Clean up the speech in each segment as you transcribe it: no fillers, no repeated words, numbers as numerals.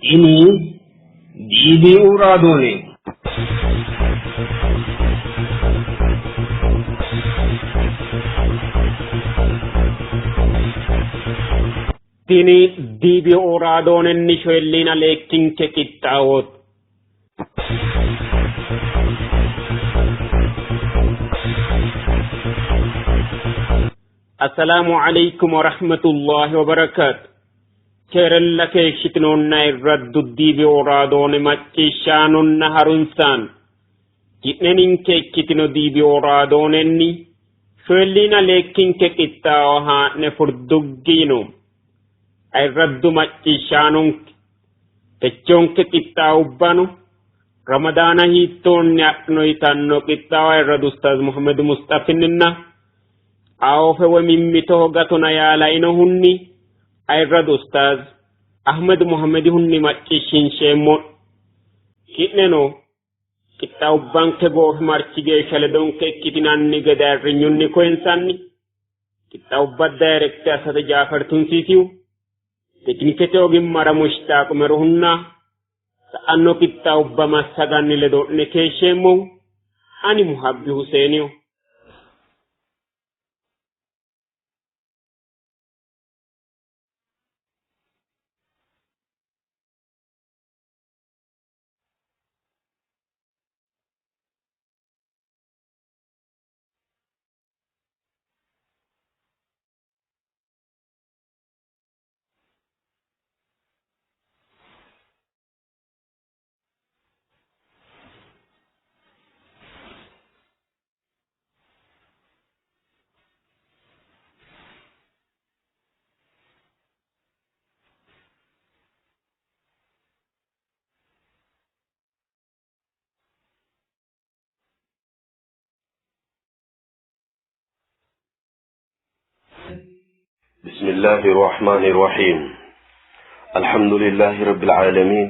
Tini DBU raadooneeti. Tini DBU raadoonenni shoyilliina leekkinke qixxaawooti. Assalaamu alaikum warahmatullahi wabarakaatu. Keerella keeshshitinoonna irraddu DBU raadoone macciishshaanonna harunsaano. Ki'ne ninke ikkitino DBU raadoonenni shoyilliina leekkinke qixxaawo haa'ne furduggi yinoommo. Ayirraddu macciishshaanonke techonke qixxaawubbano Ramadaana hiittoonni adhino yitanno qixxaawo ayirradu Ustaaz Muhammad Musxafinninna Awoofe woy mimmitoho gatona yaa lainohunni ayirradu Ustaaz Ahmed Muhammedihunni macciishshiinsheemmo. Ki'neno qixxaawubbanke goofimarchi geeshsha ledonke ikkitinanni gede ayirrinyunni koyinsanni. Qixxaawubba dayirekte assate Jaafer Tunsiisihu, tekinikete ogimmara Mushtaaq Umeruhunna sa'anno qixxaawubba massaganni ledo'ne keeshsheemmohu ani Muhabbi Huseeniho. بسم الله الرحمن الرحيم الحمد لله رب العالمين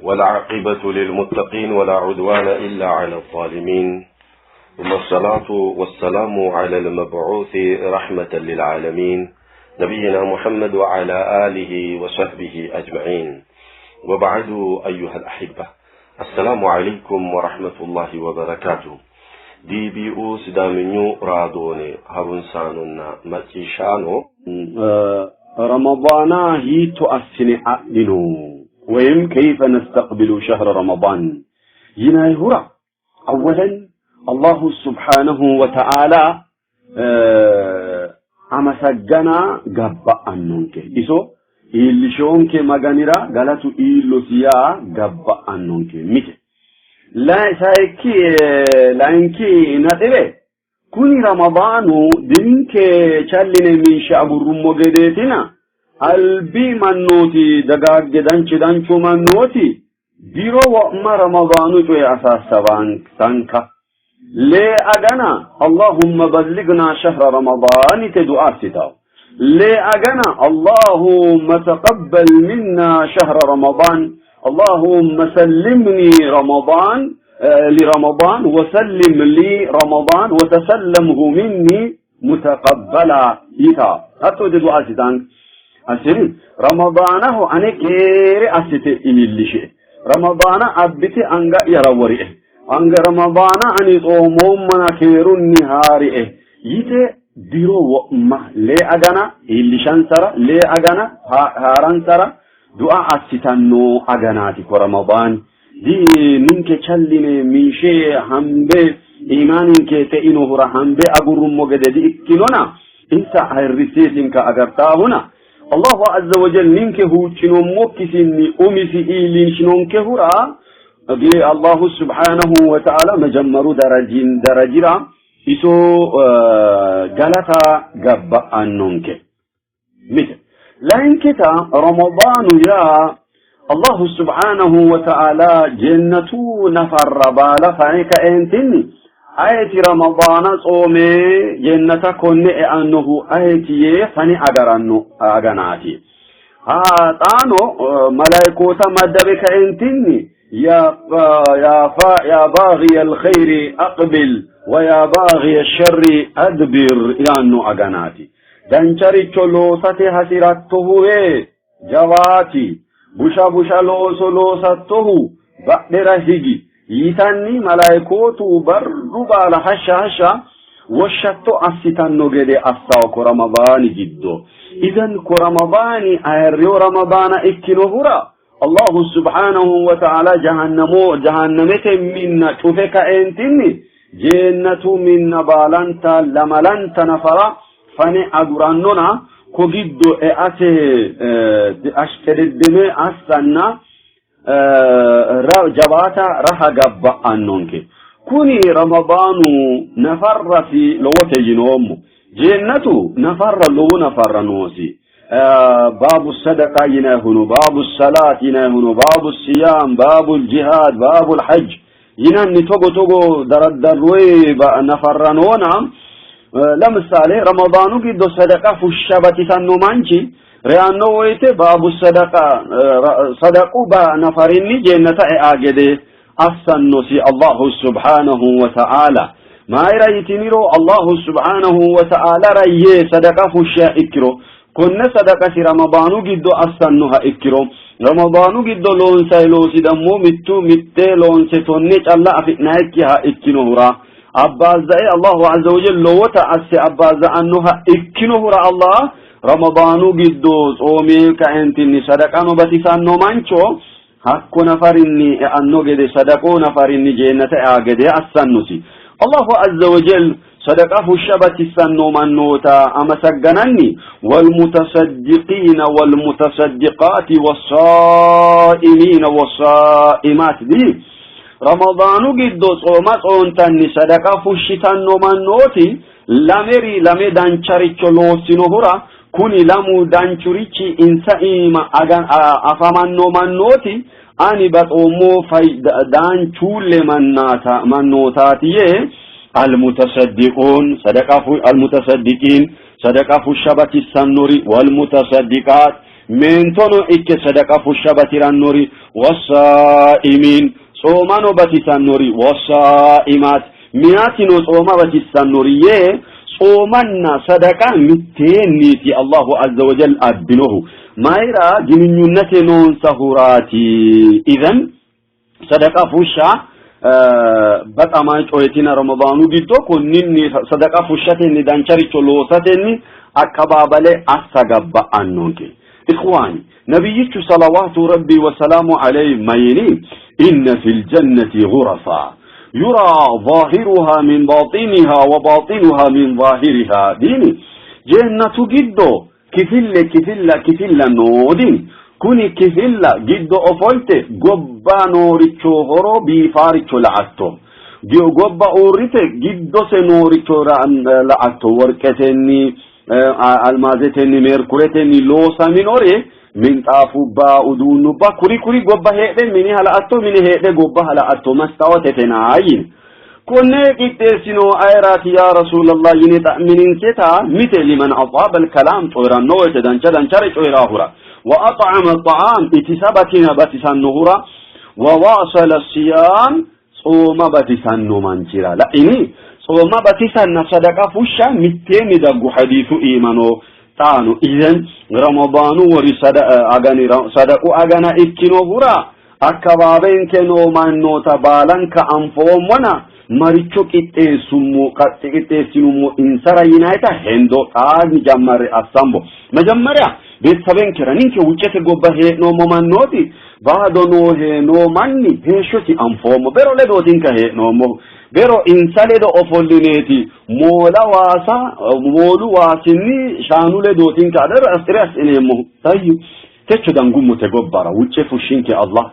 والعاقبة للمتقين ولا عدوان إلا على الظالمين ثم الصلاة والسلام على المبعوث رحمة للعالمين نبينا محمد وعلى آله وصحبه أجمعين وبعد أيها الأحبة السلام عليكم ورحمة الله وبركاته DBU Sidaaminyu raadoone harunsaanonna macciishshaano Ramadaana hiitto assine adhino ወይም ከይፈ ነስተቅቢሉ ሸህረ ረመዳን ይናይሁራ አወለን አላሁ ስብሓነሁ ወተዓላ amasaggana gabba'annonke iso iillishonke maganira galatu iillosi yaa gabba'annonke mite sayikki layinki naxibe kuni ramadaanu dinke calline minshe agurrummo gedeetina albi mannooti dagaagge danchi danchu mannooti diro wo'ma ramadaanu coye asaassabanka lee agana allahumma ballighna shahra ramadaan yite du'a assitawo lee agana allahumma taqabbal minna shahra ramadaan allahumma sallimni ramadaan لرمضان وسلم لي رمضان وتسلمه مني متقبلا يتا hatto yite du'a assitan assiri ramadaanaho ane keere assite iillishe ramadaana abbite anga'yara worie anga ramadaana ani xoomoommana keerunni haarie yite diro wo'ma lee agana iillishansara lee agana haaransara du'a assitanno aganaati ko ramadaani di ninke calline minshe hambe iimaaninke xeinohura hambe agurrummo gede di ikkinona insa ayirrisseetinka agartaahuna Allahu azza wa jal ninke huuccinoommokkisinni umisi iillinshinoonkehura Allahu subhanahu wa ta'ala majammaru darajin darajira iso galata gabba'annonke mite layinkita ramadaanu yaa Allahu subhanahu wa ta'ala jennatu nafarra baala fane kaeentinni ayeti ramadaana tsoome jennata konne eannohu ayeti yee fane agaranno aganaati xaano malaayikoota maddabe kaeentinni يا يا يا باغي الخير أقبل ويا باغي الشر أدبر yaanno aganaati dancharicho loosate hasirattohuwe jawaati Busha busha looso loosattohu badhera higi yitanni malaikootu barru baala hashsha hashsha woshshatto assitanno gede assawo ko Ramadaani giddo. Idan ko Ramadaani ayirriyo Ramadaana ikkinohura Allahu subhanahu wa ta'ala jahannamo jahannamete minna cufe kaeentinni jeennatu minna baalanta lamalanta nafara fane agurannona ko giddo eate ashqededdeme assanna jawaata raha gabba'annonke. Kuni Ramadaanu nafarrasi lowote yinoommo. Jeennatu nafarra lowo nafarra noosi. Baabu sadaqa yinayhuno, baabu salaat yinayhuno, baabu siyam, baabu jihaad, baabu hajj yinanni togo togo daraddarroyi nafarra noona. ለምሳሌ ረመዳኑ giddo sadaqa fushsha batisanno manchi reyanno woyte baabu sadaqa sadaqu nafarinni jeennata ea gede assannosi Allahu subhanahu wa ta'ala. Mayira yitiniro Allahu subhanahu wa ta'ala yee sadaqa fushsha ikkiro konne sadaqasi Ramadaanu giddo assannoha ikkiro Ramadaanu giddo loonsay loosi dammo mittu mitte loonse tonne calla afi'nayikkiha ikkinohura abbaaza'e Allahu azza wa jalla lowota asse abbaaza'annoha ikkinohura Allah Ramadaanu giddo tsoome kaentinni sadaqano batisanno mancho hakko nafarinni eanno gede sadaqo nafarinni jeennata ea gede assannosi. Allahu azza wa jalla sadaqa fushsha batissanno mannoota amasaggananni walmutasaddiqiina walmutasaddiqaati wassaa'imiina wassaa'imaat di Ramadaanu giddo tsooma tsoontanni sadaqa fushshitanno mannooti lameri lame dancharicho loossinohura kuni lamu danchurichi insa iima afamanno mannooti ani baxoommo danchuulle mannootaati yee almutasaddiquun sadaqa almutasaddiqiin sadaqa fushsha batissannori walmutasaddiqaat meentono ikke sadaqa fushsha batirannori wassaa'imiin tsoomano batisannori wassaa'imaat miyaatino tsooma batissannori yee tsoomanna sadaqa mitteenniiti Allahu azza wa jalla abbinohu mayira ግንኙነቴ noonsahuraati. Idan sadaqa fushsha baxama coyetina Ramadaanu giddo konninni sadaqa fushshatenni dancharicho loosatenni aqabaabale assa gabba'annonke. Ikhwaani, nabiyyichu salawaatu rabbi wa salaamu alayhi mayini inna fil jannati ghurafa yura zahiruha min batiniha wa batinuha min zahiriha diini jennatu giddo kifille kifilla kifilla noo diini kuni kifilla giddo ofolte gobba nooricho horo biifaaricho la'atto gobba uurrite giddose nooricho la'atto worqetenni almaazetenni meerkuretenni loosaminore minxaafubba uduunnubba kuri kuri gobba heedhe mini hala'atto mine heedhe gobba hala'atto mastawatete yine konne qixxeessino ayeraati ya Rasuulallah yine xa'mininketa mite liman ataaba alkalaam coyiranno woyte dancha danchare coyiraahura wa at'ama ta'am itisa batina batisannohura wa waasala siyaam tsooma batisanno manchira la'ini tsooma batisanna sadaqa fushsha mitteenni daggu hadiisu iimano xaano idan Ramadaanu wori agani sadaqu agana ikkinohura akkabaabenke noo mannoota baalanka anfoommona maricho qixxeessummo qixxeessinummo insara yinayita hendo xaanni jammarre assambo. መጀመሪያ ቤተሰቤንኬራ ninke wuccete gobba hee'noommo mannooti baado noohe noo manni heeshshosi anfoommo bero ledootinka hee'noommohu bero insa ledo ofollineeti moola waasa moolu waasinni shaanu ledootinka adero asxire assineemmohu tayyu techo dangummote gobbara wucce fushshinke Allah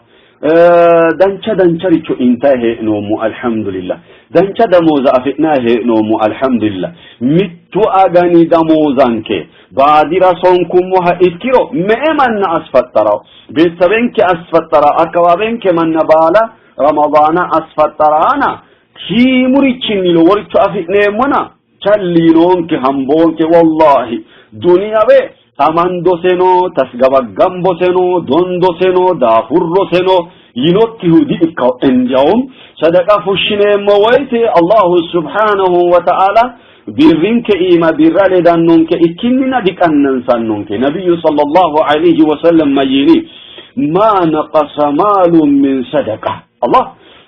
dancha dancharicho intayi hee'noommo alhamdulillah dancha damooza afi'nayi hee'noommo alhamdulillah mittu agani damoozanke baadira sonkummoha ikkiro me'e manna asfaxxarawo ቤተሰቤንኬ asfaxxara akkabaabenke manna baala ramadaana asfaxxaraana shiimurichinni loworicho afi'neemmona challi yinoonke hamboonke wallahi duniyawe amandoseno tasgabagamboseno dondoseno daafurroseno yinokkihu di''ikkawo እንዲያውም sadaqa fushshineemmo woyte Allahu subhanahu wa ta'ala birrinke iima birra ledannonke ikkinnina diqannansannonke. Nabiyyu sallallahu alayhi wa sallam mayyini Ma naqasa maalun min sadaqa. Allah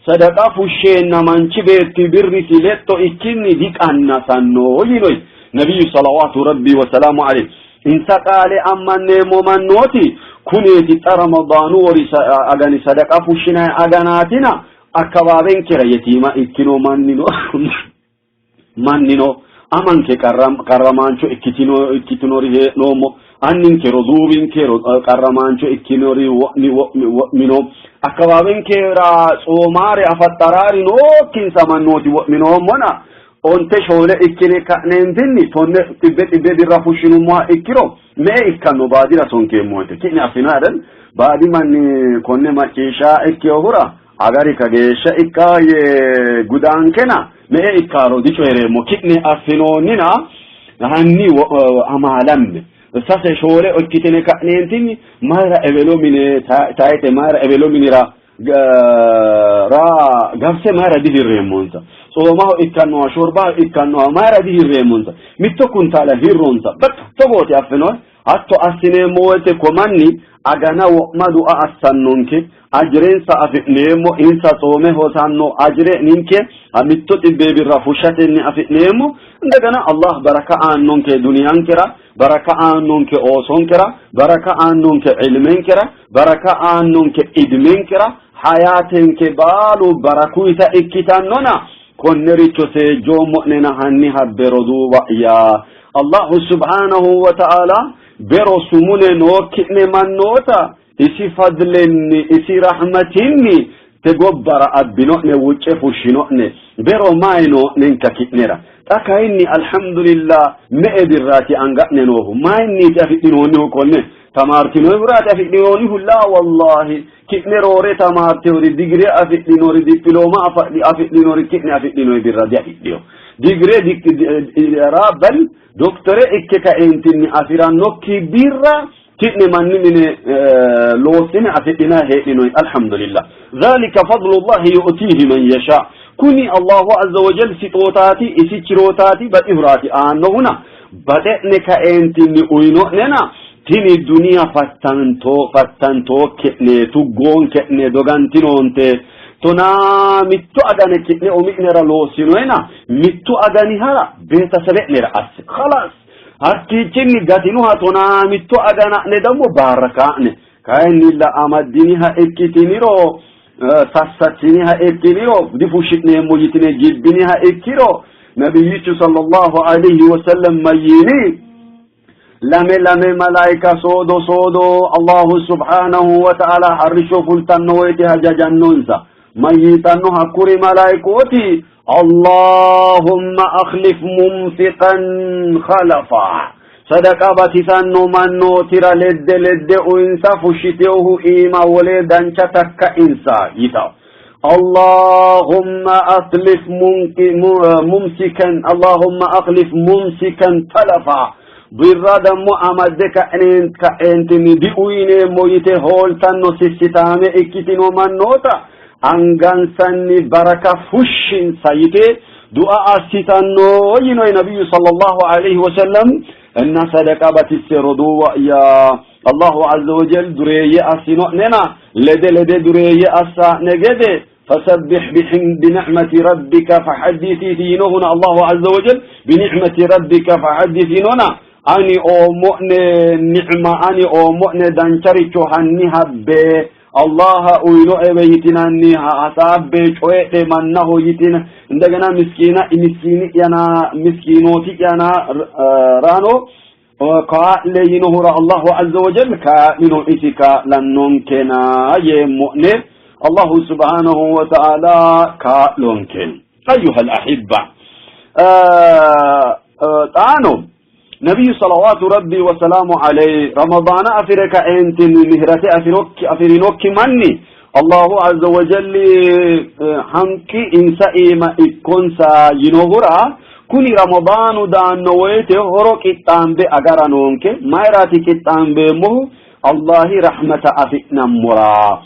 sadaqa fushsheenna manchi beetti birrisi lexxo ikkinni diqannasanno yiinoy nabiyyu salawaatu rabbi wasalaamu alayhi. Insa qaale ammanneemmo mannooti kuneeti xa Ramadaanu wori agani sadaqa fushshinanni aganaatina akkabaabenkera yetiima ikkino mannino mannino amanke qarramaancho ikkitino ikkitinori hee'noommo anninke roduuwinke qarramaancho ikkinori wo'mi wo'mi wo'mino akkabaabenkera tsoomaare afaxxaraari nookkinsa mannooti wo'minoommona onte shoole ikkine ka'neentinni tonne xibbe xibbe birra fushshinummoha ikkiro me''e ikkanno baadira sonkeemmo woyte ki'ne affino አይደል baadi manni konne macciishsha ikkinohura agari kageeshsha ikka yee gudaankena me''e ikkaaro dicoyi'reemmo ki'ne affinoonnina hanni amaalamme sase shoole ikkitine ka'neentinni mayra ewelo mine tayite mayra ewelo minira ra gabse mayra dihirreemmonsa tsoomaho ikkannoha shorbaho ikkannoha mayra dihirreemmonsa mitto kuntaala hirronsa በቃ togooti affinoy hatto assineemmo woyte ko manni agana wo'ma du'a assannonke ajirensa afi'neemmo insa tsoome hosanno ajire ninke mitto xibbee birra fushshatenni afi'neemmo እንደገና አላህ በረካ aannonke duniyankera baraka aannonke oosonkera baraka aannonke ilmenkera baraka aannonke idmenkera hayaatenke baalu barakuyta ikkitannona konnericho seejjoommo'nena hanni habbe roduuwa'ya Allahu subhaanahu wa ta'ala bero sumune nookki'ne mannoota isi fadlenni isi rahmatinni te gobbara abbino'ne wucce fushshino'ne bero mayi noo'nenka ki'nera xa kayinni alhamdulillah me''e birraati anga'ne noohu mayinniiti afidhinoonnihu konne tamaartinoyihuraati afidhinoonnihu laa wallahi ki'ne roore tamaarteori digire afidhinori dipilooma afidhinori ki'ne afidhinoyi birra diafidhino digire ra bal doktore ikke kaeentinni afi'rannokki birra ki'ne manni mine loossine afidhinanni heedhinoyi alhamdulillah zaalika fadlullahi yu'tiihi man yasha kuni Allahu azza wa jal sixootaati isi chirootaati baxihuraati aannohuna baxe'ne kaeentinni uyino'nena tini duniya fattanto fattantokke'ne tuggoonke'ne dogantinoonte tonaa mitto agane ki'ne umi'nera loossinoyena mittu aganihara beetasebe'nera asse khalas hakkiichinni gatinoha tonaa mitto agana'ne dammo baarrakaa'ne kayinnilla amaddiniha ikkitiniro sassattiniha ikkiniro difushshi'neemmo yitine gibbiniha ikkiro nabiyyichu sallallahu alayhi wasallam mayyiini lame lame malaayika soodo soodo Allahu subhanahu wa ta'ala arrishsho fultanno woyte hajajannonsa mayyitanno hakkuri malaayikooti Allahumma akhlif mumfiqan khalafa sadaqa batisanno mannootira ledde ledde uyinsa fushshiteohu iima wole dancha takka insa yitawo Allahumma akhlif mumsikan Allahumma akhlif mumsikan talafa birra dammo amadde ka'eentinni diuyineemmo yite hooltanno sissitaame ikkitino mannoota angansanni baraka fushshinsa yite du'a assitanno yinoyi nabiyyu sallallahu alayhi wasallam እና ሰደቃ batisse roduuwa'ya Allahu azza wa jal dureeyye assino'nena lede lede dureeyye assa'ne gede fasabbih binicmati rabbika fahaddisiiti yinohuna Allahu azza wa jal binicmati rabbika fahaddis yinona ani oommo'ne nicma ani oommo'ne dancharicho hanni habbe Allaha uyinoewe yitinanni hasaabbe coyedhe mannaho yitina እንደገና ምስኪና ምስኪንያና ምስኪኖቲያና ራኖ kaa'le yinohura Allahu azza wa jal kaa'lino isi kaa'lannonkena yeemmo'ne Allahu subhanahu wa ta'ala kaa'lonke ayyuha al-ahibba xaano nabiyyu salawaatu rabbi wa salaamu alayhi ramadaana afire kaeentinni mihrate afirinokki manni Allahu azza wa jalli hanqi insa iima ikkonsa yinohura kuni ramadaanu daanno woyte horo qixxaambe agara noonke mayraati qixxaambeemmohu Allahi rahmata afi'nammora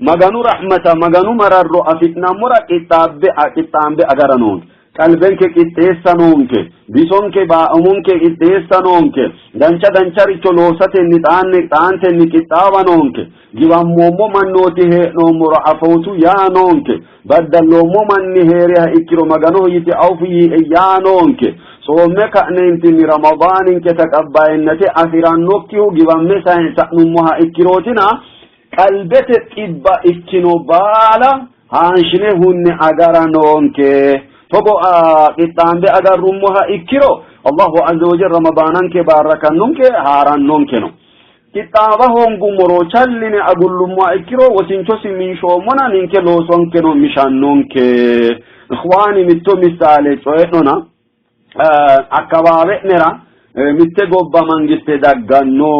maganu rahmata maganu mararro afi'nammora qixxaambe agara noonke Qalbenke qixxeessa noonke, bisonke umonke qixxeessa noonke, dancha dancharicho loosatenni xaanne xaantenni qixxaawa noonke, giwammoommo mannooti hee'noommoro afootu yaa noonke, baddalloommo manni hee'riha ikkiro Maganoho yite awufu yiie yaa noonke. Tsoomme ka'neentinni Ramadaaninke taqabbayinnate afi'rannokkihu giwamme sa'nummoha ikkirootina qalbete xibba ikkino baala haanshine hunne agara noonke. Togo qixxaambe agarrummoha ikkiro Allahu azza wa jalla Ramadaananke baarrakannonke haarannonkeno. Qixxaawa hoongummoro challine agullummoha ikkiro wosinchosi minshoommona ninke loosonkeno mishannonke. Ikhwaani mitto misaale coye'nona akkawaawe'nera mitte gobba mangiste dagganno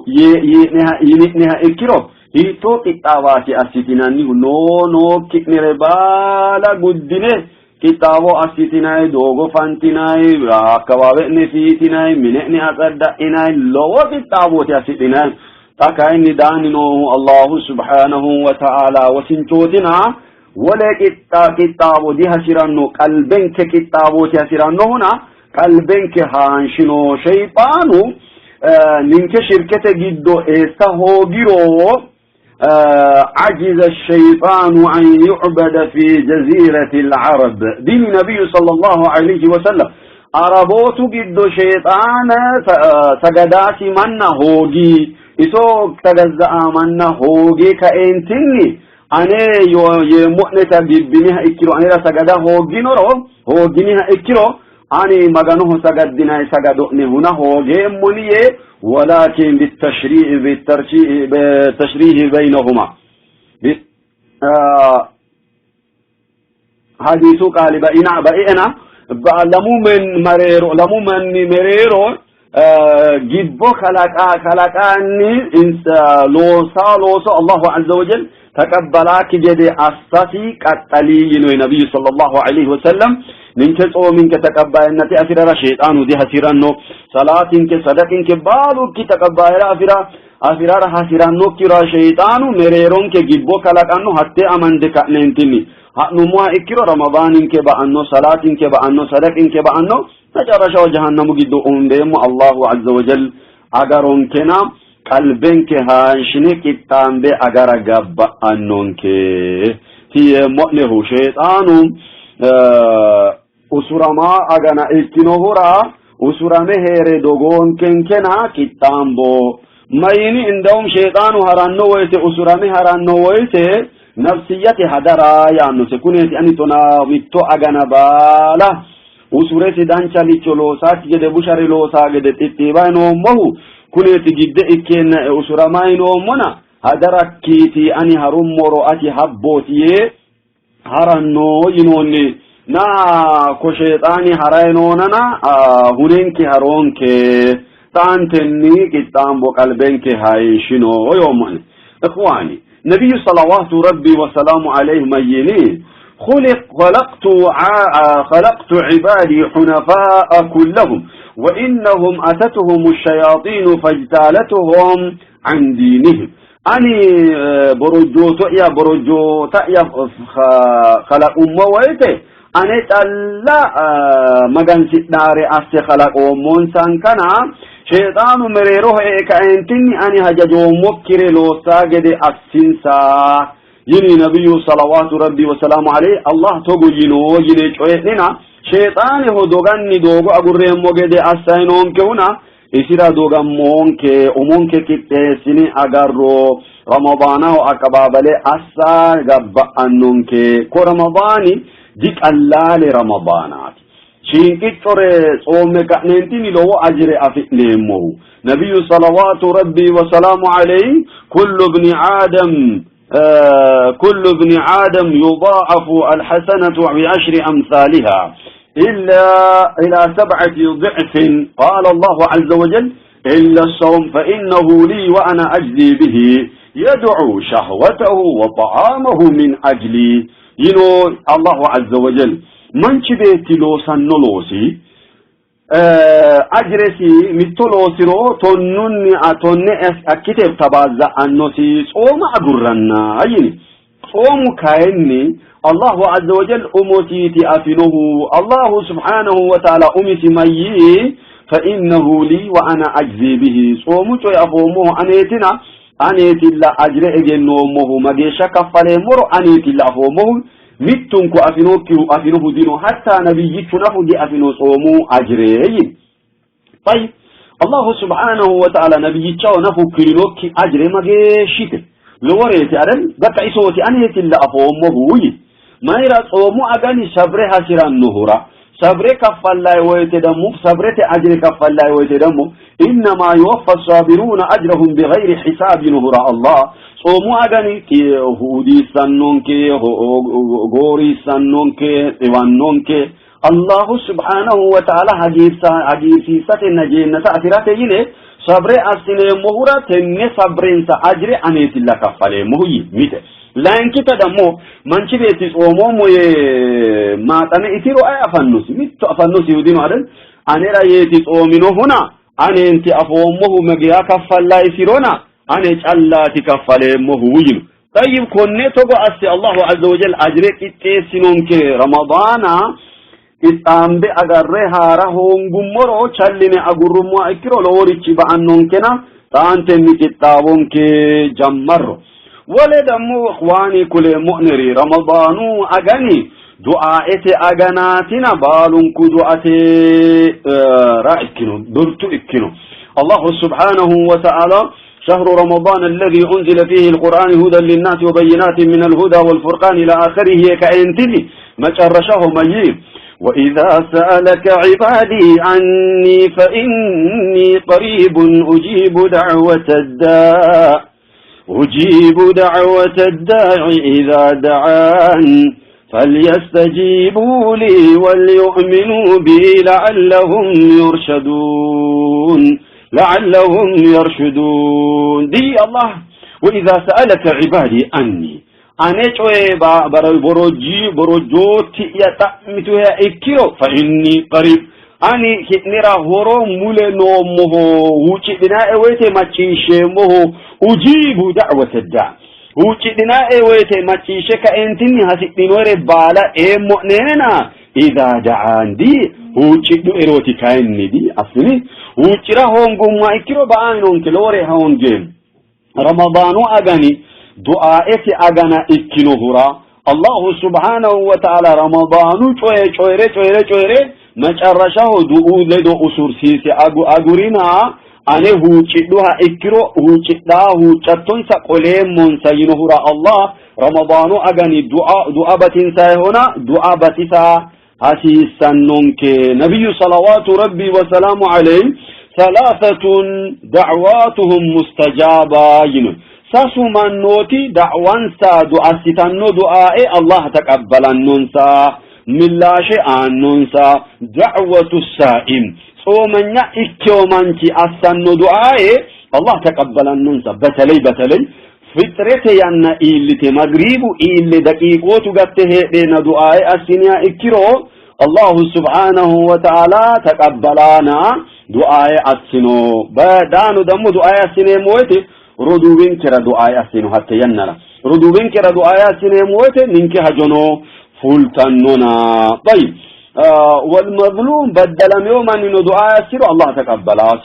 yini'neha ikkiro hiittoo qixxaawaati assitinannihu? Noo nookki'nere baala guddine qixxaawo assitinay, doogo fantinay, akkawaawe'ne fiitinay, mine'ne atsadda'inay, lowo qixxaawooti assidhinay. Xa kayinni daanni noohu Allahu subhanahu wa ta'ala wosinchootina wole qixxaawo dihasi'ranno, qalbenke qixxaawooti hasi'rannohuna qalbenke haanshino. Sheyxaanu ninke shirkete giddo eessa hoogiro عجز الشيطان أن يعبد في جزيرة العرب دين نبي صلى الله عليه وسلم عربوت قد شيطان سجدات من هوجي إسو تجزأ من هوجي كأنتني ane yeemmo'neta gibbiniha ikkiro anera sagada hoogginoro hoogginiha ikkiro ani Maganoho sagaddinanni sagado'ne huna hoogeemmoni yee walakin bitashriihi baynahuma hadiisu qaali baina baina lamu mereero lamu manni mereero gibbo kalaqa kalaqanni insa loosa looso Allahu azza wa jal taqabbalakki gede assasi qaxxali yino nabiyyu sallallahu alayhi wa sallam. Ninke tsoominke taqabbayinnate afirara sheexaanu dihasiranno, salaatinke sadaqinke baalukki taqabbayira afira afirara hasirannokkira sheexaanu mereeronke gibbo kalaqanno. Hattee amande ka'neentinni ha'nummoha ikkiro Ramadaaninke ba'anno, salaatinke ba'anno, sadaqinke ba'anno, መጨረሻው ጀሃነሙ giddo umbeemmo. Allahu azza wa jal agaronkena qalbenke haanshine qixxaambe agara gabba'annonke tiyeemmo'nehu. Sheexaanu usurama agana ikkinohura usurame hee're dogoonkenkena qixxaambo. Mayini indawum sheexaanu haranno woyte usurame haranno woyte nafsiyyate hadara yaannose, kuneeti ani 15 agana baala usuresi dancha licho loosaakki gede bushare loosaa gede xixxiibayi noommohu kuneeti gidde ikkeenna usuramayi noommona hadarakkiiti ani harummoro ati habbooti yee haranno yinoonni. Na ko sheexaani harayi noonana hunenke haroonke xaantenni qixxaambo qalbenke hayishino yoommo'ne. Ikhwaani, nabiyyu salawaatu rabbi wa salaamu alayhi mayyini خلق خلقت خلقت عبادي حنفاء كلهم وإنهم أتتهم الشياطين فاجتالتهم عن دينهم. أني برجو يا برجو يا خلق أمه ويته أني تلا مغان سداري أستي خلق أمون سانكنا شيطان مريروه كأنتني أني هججو مكري لو ساجد أسنسا yini nabiyyu salawaatu rabbi wasalaamu alayhi Allah togo yino yine coye'nina sheexaaneho doganni doogo agurreemmo gede assayinonkehuna isira dogammoonke umonke qixxeessine agarro. Ramadaanaho aqabaabale assa gabba'annonke. Ko Ramadaani diqallaale Ramadaanaati, shinqiccore tsoomme ka'neentinni lowo ajire afi'neemmohu. Nabiyyu salawaatu rabbi wasalaamu alayhi kullu ibni aadam كل ابن آدم يضاعف الحسنة بعشر أمثالها إلا إلى 7 ضعف. قال الله عز وجل إلا الصوم فإنه لي وأنا أجزي به، يدعو شهوته وطعامه من أجلي yino Allahu azza wa jal. Manchi beetti loosanno loosi ajiresi mitto loosiro tonnunni tonne akkite tabaazza'annosi tsooma agurranna yini. Tsoomu kayinni Allahu azza wa jal umosiiti afinohu. Allahu subhanahu wa ta'ala umisi mayyii fa innahu lii wa ana ajzii bihi. Tsoomu coye afoommohu aneetina aneetilla ajire egennoommohu mageeshsha kaffaleemmoro aneetilla afoommohu mittunku afinokkihu afinohu dino hatta nabiyyichu nafu diafino tsoomu ajire yii. طيب الله سبحانه وتعالى نبيቻው nafu kirinokki ajire mageeshshite loworeeti adhan bakka isooti aneetilla afoommohu yii. Mayira tsoomu agani sabre hasirannohura sabre kaffallayi woyte ደግሞ sabrete ajire kaffallayi woyte ደግሞ إنما يوفى الصابرون أجرهم بغير حساب ይኖሁራ አላህ ጾሙ agani hudiissannonke gooriissannonke xiwannonke Allahu subhanahu wa ta'ala hagiirsiisatenna jeennata afirate yine sabre assineemmohura tenne sabrensa ajire aneetilla kaffaleemmohu yii mite layinkita ደግሞ manchi beetti tsoomoommo yee maaxame itiro ayi afannosi mittu afannosihu dino አይደል anera yeeti tsoominohuna aneenti afoommohu mageya kaffallayisirona ane callaati kaffaleemmohu yino طيب konne togo asse Allahu azza wa jalla ajire qixxeessinonke Ramadaana qixxaambe agarre haara hoongummoro challine agurrummoha ikkiro loworichi ba'annonkena xaantenni qixxaawonke jammarro wole ደግሞ ikhwaani kuleemmo'neri Ramadaanu agani du'aete aganaatina baalunku du'ate ra ikkino durtu ikkino Allahu subhanahu wa ta'ala شهر رمضان الذي أنزل فيه القرآن هدى للناس وبينات من الهدى والفرقان إلى آخره كأنتني ما ጨረሻው መይ وإذا سألك عبادي عني فإني قريب أجيب دعوة الداع أجيب دعوة الداع إذا دعان فليستجيبوا لي وليؤمنوا بي لعلهم يرشدون لعلهم يرشدون دي الله وإذا سألك عبادي عني ane coye borojji borojjootti'ya xa'mituheha ikkiro fa inni qarib ani ki'nera horo mule noommoho huuccidhinae woyte macciishsheemmoho ujiibu da'wata daa huuccidhinae woyte macciishshe kaentinni hasidhinoere baala eemmo'neenena idhaa da'aan di huuccidhuerooti kayinni di affini huuccira hoongummoha ikkiro ba'ainonke lowore hoongeemmo Ramadaanu agani du'aete agana ikkinohura Allahu subhanahu wa ta'ala Ramadaanu coye coyre coyre coyre macarrashaho du'u ledo usursiise agurina ane huuccidhuha ikkiro huuccidhaa huuccattonsa qoleemmonsa yinohura Allah Ramadaanu agani du'a batinsayihona du'a batisa hasiissannonke nabiyyu salawaatu rabbi wa salaamu alayhi thalathatun da'watuhum mustajaba yino sasu mannooti da'wansa du'assitanno du'ae Allah taqabbalannonsa millaashe aannonsa da'watu saa'im ጾመኛ ikkewo manchi assanno du'ae Allah taqabbalannonsa በተለይ በተለይ fitrete yanna iillite magribu iille daqiiqootu gatte heedheenna du'ae assiniha ikkiro Allahu subhanahu wa ta'ala taqabbalaana du'ae assino daano ደግሞ du'ae assineemmo woyte roduuwinkera du'ae assino hatte yannara roduuwinkera du'ae assineemmo woyte ninke hajono fultannona طيب والمظلوم በደለሜው ማንኖ ዱዓ ያስሩ አላህ ተቀበላሲ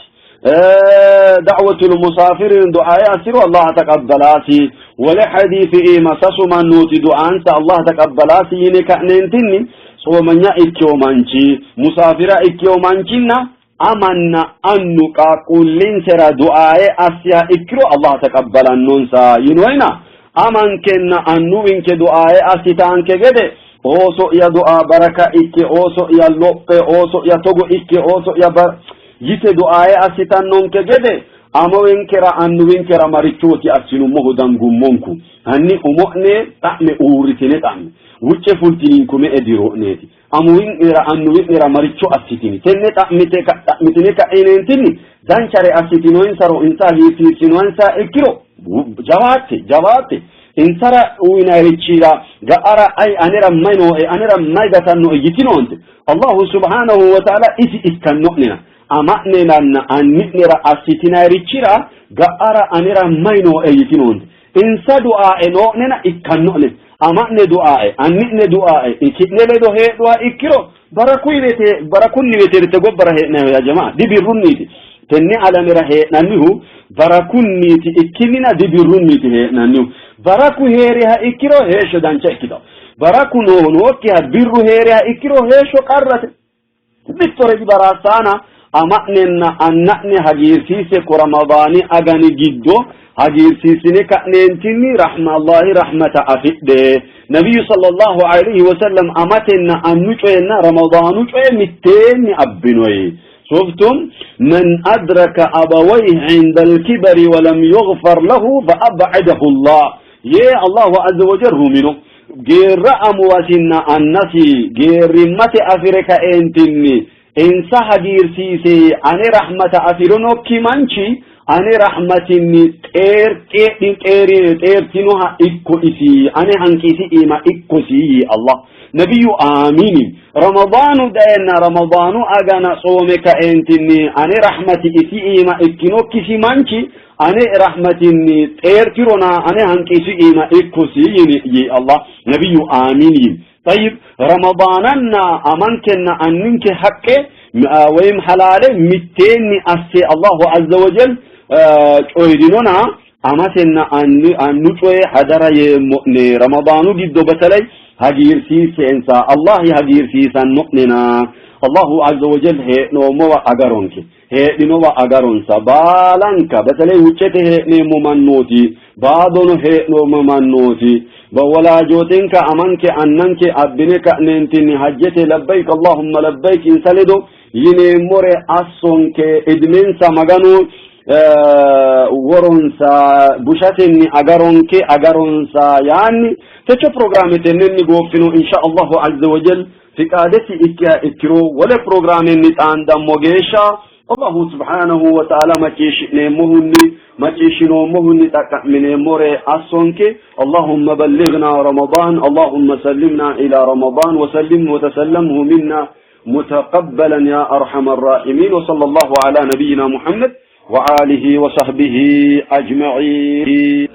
دعوة المسافر دعاء يسر الله تقبلاسي ولا حديث إيما سسو منوتي دعاء الله تقبلاسي يني كأننتني ጾመኛ ikkewo manchi musaafira ikkewo manchinna amanna annu qaaqquullinsera du'aaye assiha ikkiro Allah taqabbalannonsa yinoyna amankenna annuwinke du'aaye assitaanke gede ooso'ya du'a baraka ikke ooso'ya lophe ooso'ya togo ikke ooso'ya yite du'aaye assitannonke gede amawinkera annuwinkera marichooti assinummohu dangummonku hanni umo'ne xa'me uurritine xa'me wucce fultininku me''e diro'neeti amuwi'nera annuwi'nera maricho assitini tenne xa'mite xa'mitine ka'ineentinni danchare assitinoinsaro insa hagiirsiissinoinsa ikkiro jawaatte jawaatte insara uyinayirichira ga'ara ay anera may nooe anera may gatannoe yitinoonte Allahu subhanahu wa ta'ala isi ikkanno'nena ama'neranna anni'nera assitinayirichira ga'ara anera may nooe yitinoonte Insa duaae noo'nena ikkanno'ne. Ama'ne duaae, anni'ne duaae, ki'ne ledo heedhuha ikkiro barakuyiwete barakunniwete gobbara hee'nayiho yaa jamaa dibirrunniiti. Tenne alamera hee'nannihu barakunniiti ikkinnina dibirrunniiti hee'nannihu. Baraku hee'riha ikkiro heeshsho dancha ikkitanno. Baraku nookkiha birru hee'riha ikkiro heeshsho qarrate. Mittore dibaraassaana ama'nenna anna'ne hagiirsiisse ko Ramadaani agani giddo hagiirsiissine ka'neentinni rahma Allahi rahmata afidhe. Nabiyyu sallallahu alayhi wa sallam amatenna annu coyenna Ramadaanu coye mitteenni abbinoyi. شفتم من أدرك أبويه عند الكبر ولم يغفر له فأبعده الله يا الله عز وجل منه geerra amuwasinna annasi geerrimmate afire kaeentinni insa hagiirsiise ane rahmata afirinokki manchi ane rahmatinni xeertinoha ikko isi ane hanqisi iima ikkosi yii Allah nabiyyu aamiini ramadaanu dayenna ramadaanu agana tsoome kaeentinni ane rahmati isi iima ikkinokkisi manchi ane rahmatinni xeertirona ane hanqisu iima ikkosi yini yii Allah nabiyyu aamiin yii طيب رمضاننا أمانكنا أنك حق ويم حلال متين أسي الله عز وجل ጮይድኖና አማቴና አኑ ጮይ ሀደራ የሞኔ ረመዳኑ ጊዶ በተለይ ሀጊርሲሴንሳ አላህ ሀጊርሲሳን ኖኔና አላሁ አዘ ወጀል hee'noommowa agaronke heedhinowa agaronsa baalanka በተለይ ውጨte hee'neemmo mannooti baadono hee'noommo mannooti wolaajotinka amanke annanke abbine ka'neentinni hajjete labbayk allahumma labbayk insa ledo yineemmore assonke idmensa maganu woronsa bushatenni agaronke agaronsa yaanni techo ፕሮግራሜ tennenni gooffino insha allahu azza wajal fiqaadesi ikkiha ikkiro wole ፕሮግራሜንni xaandammo geeshsha allahu subhanahu wa ta'ala macciishshi'neemmohunni macciishshinoommohunni xaqqa'mineemmore assonke اللهم بلغنا رمضان اللهم سلمنا إلى رمضان وسلم وتسلمه منا متقبلا يا أرحم الراحمين وصلى الله على نبينا محمد وآله وصحبه أجمعين.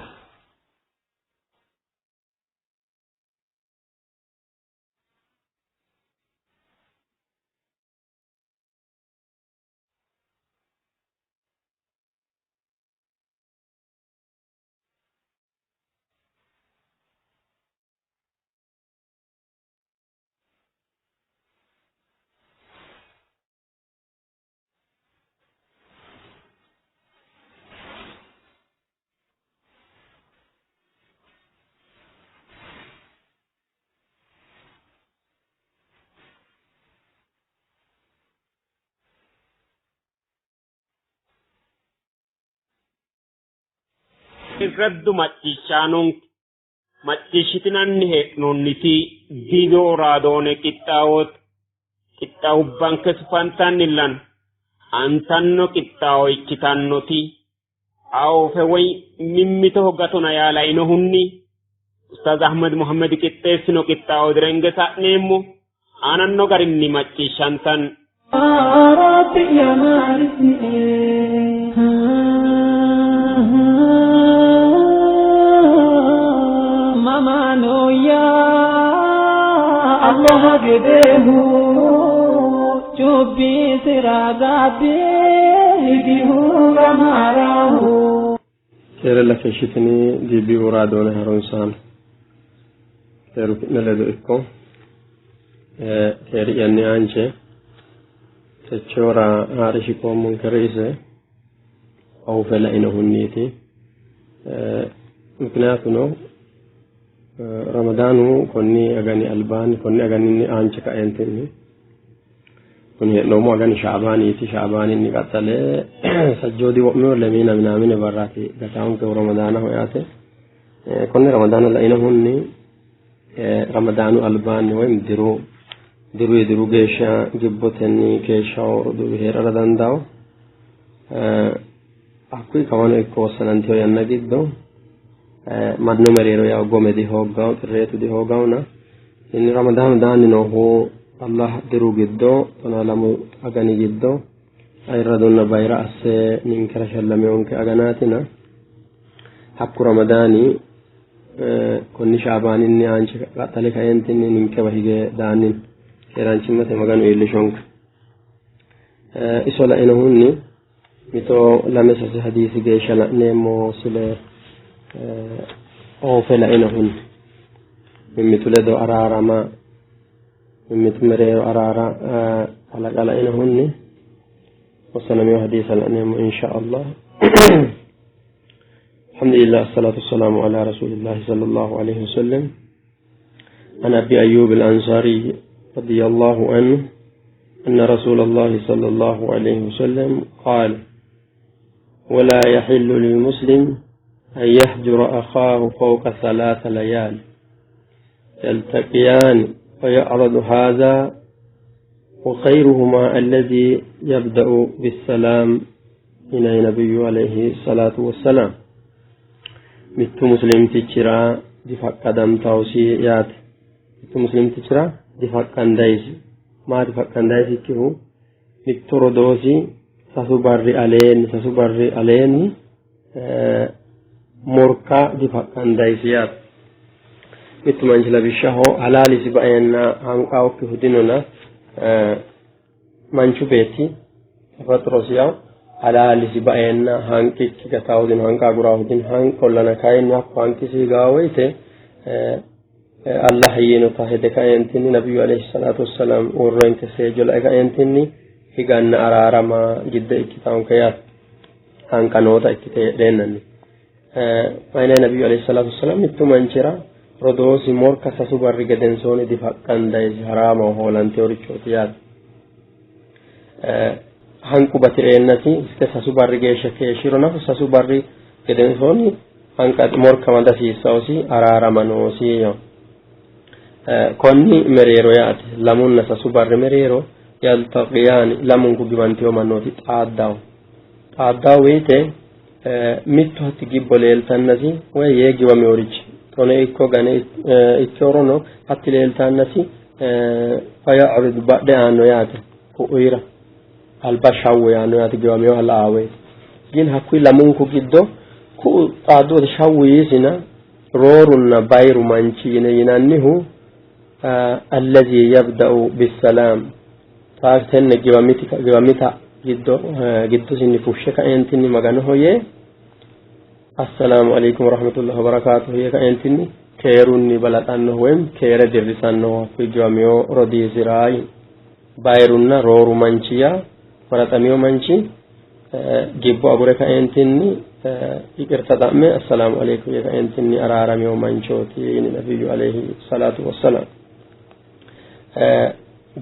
Irraddu macciishshaanonke macciishshitinanni hee'noonniti diido raadoone qixxaawote qixxaawubbanke sufantannillan antanno qixxaawo ikkitannoti awufe woy mimmitoho gatona yaa lainohunni Ustaaz Ahmed Muhammad qixxeessino qixxaawo direnge sa'neemmo aananno garinni macciishshantan ربي يا مالكني ماما يا الله قده چوبي سراغابي هديه ماراه Keerella keeshshitini DBO raadoone harunsaano keeru ki'ne ledo ikko keeri'yanni aanche techora haare shiqoommonke ርዕሰ awufe lainohunniiti ምክንያቱno ramadaanu konni agani albaanni konni aganinni aanche kaeentinni kuni hee'noommo agani shaabaaniiti shaabaaninni qaxxale sajjoodi wo'mino lemiina minaamine barraati gataankehu ramadaanaho yaate konne ramadaana lainohunni ramadaanu albaanni woyim diru diru diru geeshsha gibbotenni keeshshawo roduuwi hee'rara dandawo hakkuyi kawano ikko wossananteyo yanna giddo mannu mereero yawo gome dihoogawo xirreetu dihoogawona inni ramadaanu daanni noohu Allah diru giddo tonaa lamu agani giddo ayirradonna bayira asse ninkera shallameonke aganaatina Hakku Ramadaani konni Shaabaaninni aanche qaxxale kaeentinni ninkewa hige daanni keeraanchimmate Maganu iillishonke. Iso lainohunni mito lame sase hadiisi geeshsha la'neemmo sile oofe lainohunni mimmitu ledo araarama mimmitu mereero araara kalaqa lainohunni وسلم حديث الأنام إن شاء الله. الحمد لله، الصلاة والسلام على رسول الله صلى الله عليه وسلم. عن أبي أيوب الأنصاري رضي الله عنه أن رسول الله صلى الله عليه وسلم قال: ولا يحل للمسلم أن يهجر أخاه فوق 3 ليال يلتقيان ويعرض هذا، وخيرهما الذي يبدأ بالسلام من النبي عليه الصلاة والسلام. mittu muslimtichira difaqqadamtawsi yaate. Mittu muslimtichira difaqqandayisi. Maa difaqqandayisikkihu? Mittu rodoosi sasu barri aleenni morka difaqqandayisi yaate. Mittu manchi lawishshaho halaalisi baeenna hanqaawokkihu dinona, manchu beetti tafaxrosi yaw halaalisi baeenna hanqikki gataahu dino, hanqa aguraahu dino. Hanqollana kayinni hakku hanqisi higaa woyte Allah yiinota hede kaeentinni nabiyyu alayhi salaatu wassalaam worroyinke seejjo lae kaeentinni higanna araarama gidde ikkitaanke yaate, hanqa noota ikkite heedheennanni. Mayine nabiyyu alayhi salaatu wassalaam mittu manchira rodoosi morka sasu barri gedensoonni difaqqandayisi, haraamaho, hoolanteworichooti yaate. Hanqu batireennasi iske sasu barri geeshsha keeshshiro nafu sasu barri gedensoonni hanqa morka madasiissawusi, araarama noosi. Konni mereero yaate, lamunna sasu barri mereero yaltaqiyaani, lamunku giwanteyo mannooti xaaddawo woyte mittu hatti gibbo leeltannasi woy yee giwameworichi xone ikko gane ikkeworono hatti leeltannasi fayacridu badhe aanno yaate, ku'uyira alba shawwu yaanno yaate giwameyoha la'a woyte. Gin hakkuyi lamunku giddo ku'u xaaddu shawwu yiisina roorunna bayiru manchi yine yinannihu allazi yabda'u bissalaam, tenne giwamita giddo giddosinni fushshe kaeentinni Maganoho yee assalaamu alaykum warahmatullahi wabarakatuh yee kaeentinni keerunni balaxannohu woyim keere dirrisannohu hakkuyi giwamiyo rodiisira. Bayirunna rooru manchi yaa maraxamiyo manchi gibbo agure kaeentinni yiqirta xa'me assalaamu alaykum yee kaeentinni araaramiyo manchooti yini nabiyyu alayhi salaatu wassalaam.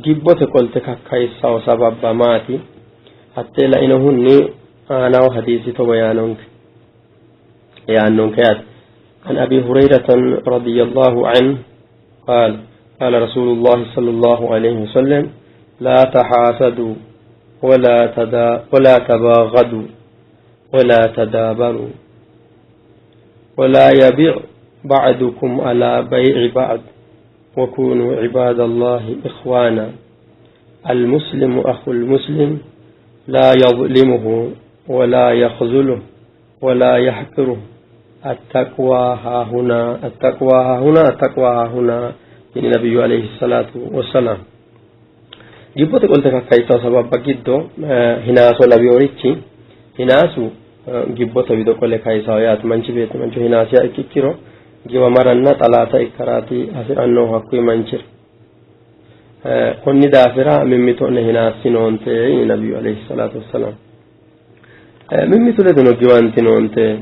Gibbote qolte kakkayissawo sababba maati? Hattee lainohunni aanawo hadiisi togo yaannonke yaate. عن أبي هريرة رضي الله عنه قال: قال رسول الله صلى الله عليه وسلم: لا تحاسدوا ولا تباغضوا ولا تدابروا ولا يبيع بعضكم على بيع بعض، وكونوا عباد الله إخوانا. المسلم أخو المسلم لا يظلمه ولا يخذله ولا يحقره. التقوى ها هنا، التقوى ها هنا، التقوى ها هنا. من النبي عليه الصلاة والسلام. gibbote qolte kakkayissawo sababba giddo hinaaso lawiyorichi hinaasu gibbote wido qole kayisawo yaate. Manchi beetti mancho hinaasiya ikkikkiro giwamaranna xalaata ikkaraati hasi'rannohu hakkuyi manchira. Konni daafira mimmito'ne hinaassinoonte yini nabiyyu alayhi salaatu wassalaam. Mimmitu ledono giwantinoonte,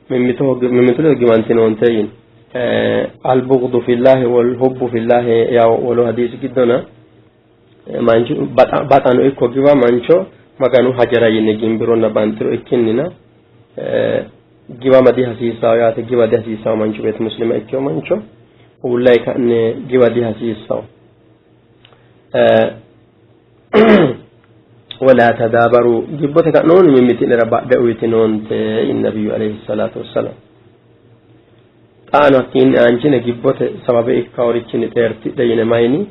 mimmitu ledo giwantinoonte yini. Albughdu fillahi wal hubbu fillahi yaw wolu hadiisi giddona manchu baxano ikko giwa mancho Maganu hajara yine gimbironna bantiro ikkinnina giwama dihasiissawo yaate. Giwa dihasiissawo manchu beetti muslima ikkewo mancho uullayi ka'ne giwa dihasiissawo. Wala tadaabaru, gibbote ka'noonni mimmiti'nera badhe uyitinoonte yini nabiyyu alayhi salaatu wassalaam. Xaano hakkiinni aanchine gibbote sababe ikkaworichinni xeertidhe yine mayini?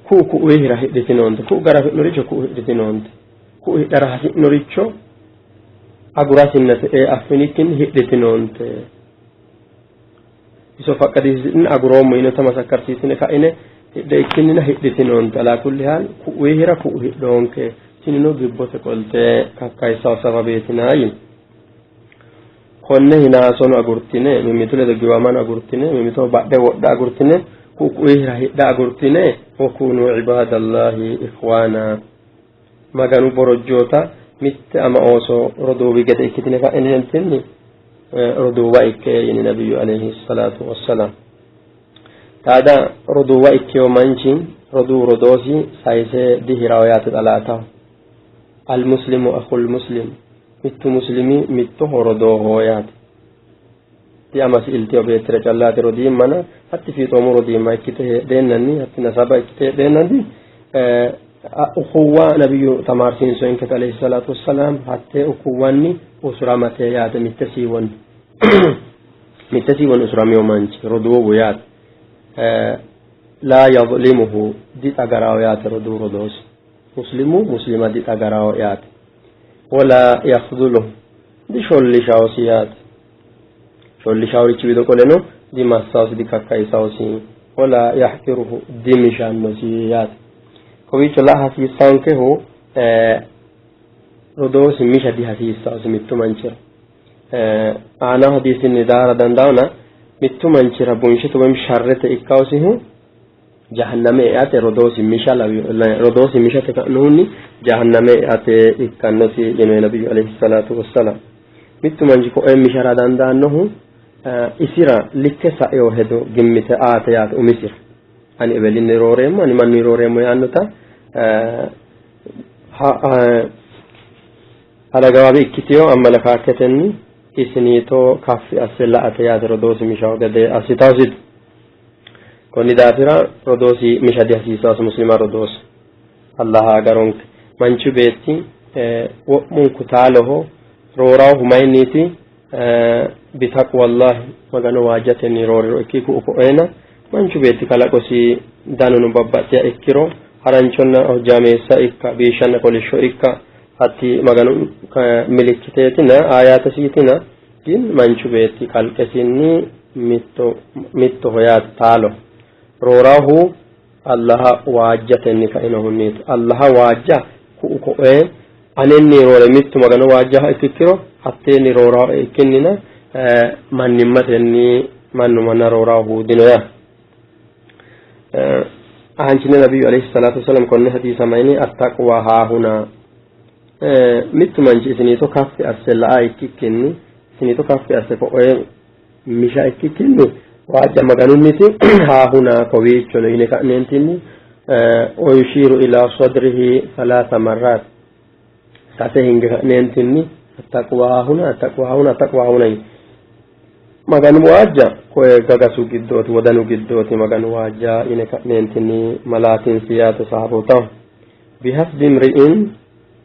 Ku'u ku'uyihira hidhitinoonte, ku'u gara afi'noricho ku'u hidhitinoonte, ku'u hidhara hasi'noricho. Agurasinna te'ee affinikkinni hidhitinoonte. Iso faqqadisiisine aguroommo yinota masakkarsiisine ka'ine hidhe ikkinnina hidhitinoonte. Alaa kulli haal ku'uyi hira ku'u hidhoonke. Tinino gibbote qolte kakkayissawo sababeetina yini. Konne hinaasono agurtine mimmitu ledo giwamano agurtine mimmitoho badhe wodha agurtine ku'u ku'uyi hira hidha agurtine wakunuu cibaadallaahi ikhwaana Maganu borojjoota mitte ama ooso roduuwi gede ikkitine ka'ineentinni roduuwa ikke yini nabiyyu alayhi salaatu wassalaam. Taada roduuwa ikkewo manchi roduu rodoosi sayise dihirawo yaate xalaataho. Almuslimu akul muslim mittu muslimi mittoho rodooho yaate. Diamasi ilteyo beettira callaati rodiimmana hatti fiixoomu rodiimma ikkite heedheennanni hatti nasaba ikkite heedheennanni ukhuwwa nabiyyu tamaarsiinsoyinkete alayhi salaatu wassalaam hattee ukhuwwanni usuramate yaate mitte siiwonni mitte siiwonni usuramiyo manchi roduuwu yaate laa yazlimuhu dixagarawo yaate roduu rodoosi muslimu muslima dixagarawo yaate wala yakhduluhu dishollishawosi yaate shollishaaworichi wido qoleno dimassawosi dikakkayisawosi wala yahqiruhu dimishannosi yaate kowiicho la hasiissankehu rodoosi misha dihasiissawosi mittu manchira aanaho hadiisinni daara dandaawona mittu manchira bunshete woyim sharrete ikkawosihu jahanname eate rodoosi misha rodoosi mishate ka'nohunni jahanname eate ikkannosi yino nabiyyu alayhi salaatu wassalaam mittu manchi koe mishara dandaannohu isira likke sa'eyo hedo gimmite aate yaate umisira ani ebelinni rooreemmo ani manni rooreemmo yaannota alagawaabi ikkiteyo ammalakaaketenni isiniito kaffi asse la''ate yaate rodoosi mishawo gede assitawositi konni daafira rodoosi misha dihasiissaasi muslima rodoosi allaha agaronke manchu beetti wo'munku taaloho roorawohu mayinniiti bitaqwallahi magano waajjatenni rooriro ikki ku'u ko'eena manchu beetti kalaqosi danuno babbaxxiha ikkiro haranchonna hojjaameessa ikka biishshanna kolishsho ikka hatti maganu milikkiteetina aayaatesiitina gin manchu beetti kalqesinni mitto mittoho yaate taalo roorahu allaha waajjatenni kainohunniiti allaha waajja ku'u ko'ee anenni roore mittu magano waajjaha ikkikkiro hatteenni rooraho ikkinnina mannimmatenni mannu manna roorahu dino yaa aanchine nabiyyu alayhi salaatu wasalam konne hadiisa mayini attaqwa haahuna mittu manchi isiniito kaffi asse la'a ikkikkinni isiniito kaffi asse ko'ee misha ikkikkinni waajja maganunniti haahuna kowiichono yine ka'neentinni oyushiiru ila sadrihi salaasa marraat sase hinge ka'neentinni attaqwa haahuna attaqwa haahuna attaqwa haahuna yine maganu waajja koye gagasu giddooti wodanu giddooti maganu waajja yine ka'neentinni malaatinsi yaate sahabootaho bihasbi imri'in